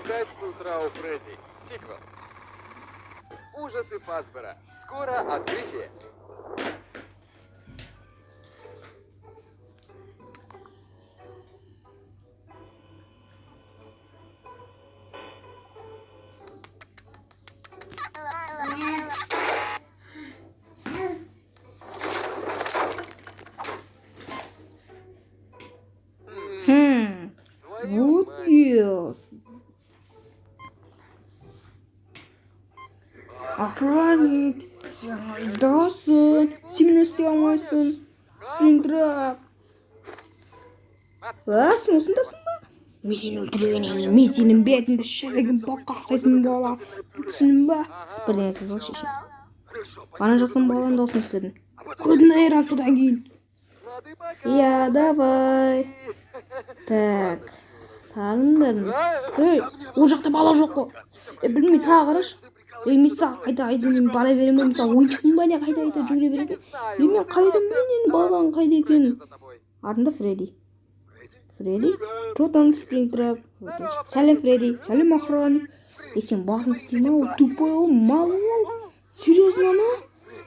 5 утра у Фредди. Сиквел. Ужасы Фазбера. Скоро открытие. Твою Вот мать. Yes. Охранник, сен қайдасың? Сен мені істей алмайсың. Спрингтрап. А, сен осындасың ба? Мен сені өлтіргеннен кейін мен сенің бетіңді шіріген баққа ұқсайтын бала. Түсіндің ба? Бірдеңе айта салшы, шеше. Хорошо, Ана жақтан баланың дауысын естідім. Көзін айырам содан кейін. Лады, пока. Иә, давай. Так. Тағы кім бар? Ей, ол жақта бала жоқ қой. Е, білмеймін, тағы қарашы. Ей, мен саған қайта қайта мен бара беремін ғой, мен саған ойыншықпын ба, не қайта қайта жүгіре береді. Е, мен қайдан білейін енді баланың қайда екенін. За тобой. Артында Фредди. Фредди? Фредди? Че там, Спрингтрап? Сәлем, Фредди. Сәлем, охранник. Е, сен басын істей ма? Ол тупой, ол мал ол. Серьезно ма?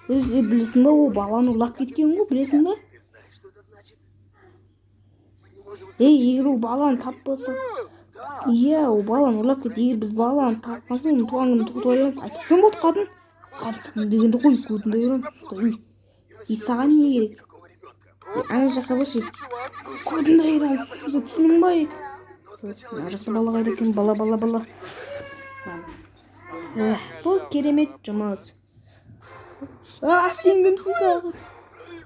Өзі білесің ба, ол баланы ұрлап кеткен ғой, білесің ба? Ты знаешь, что это значит? Мы не можем. Ей, егер ол баланы таппаса. Иә, ол баланы ұрлап кетті. Егер біз баланы тапқан соң, оның туған күнін тойлаймыз. Айтсаң болды, қатын. Қатын дегенді қой, көтіңді айырамын. Ой. И саған не керек? Никакого ребенка. Е, ана жаққа баршы. Чувак, Көтіңді айырамын, сука, түсіндің ба? но сначала Мына жақта бала қайда екен? Бала, бала, бала. Эх, бұл керемет жұмыс. А, сен кімсің тағы?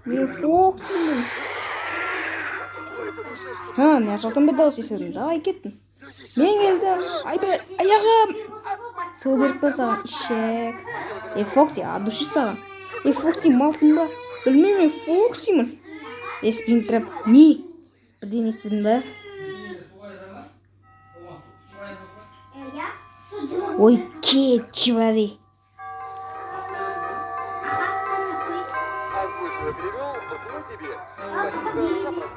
Мен Фоксимін. Ха, мына жақтан бір дауыс естідім. Давай, кеттім. Мен келдім. Айбай, аяғым. Сол керек па саған? Ішек. Е, Фокси, от души саған. Е, Фокси, малсың ба? Білмеймін, мен Фоксимін. Е, Спрингтрап, не? Бірдеңе естідің ба? Ой, кет, чувари. Озвучил и перевел Владимир. Спасибо за просмотр.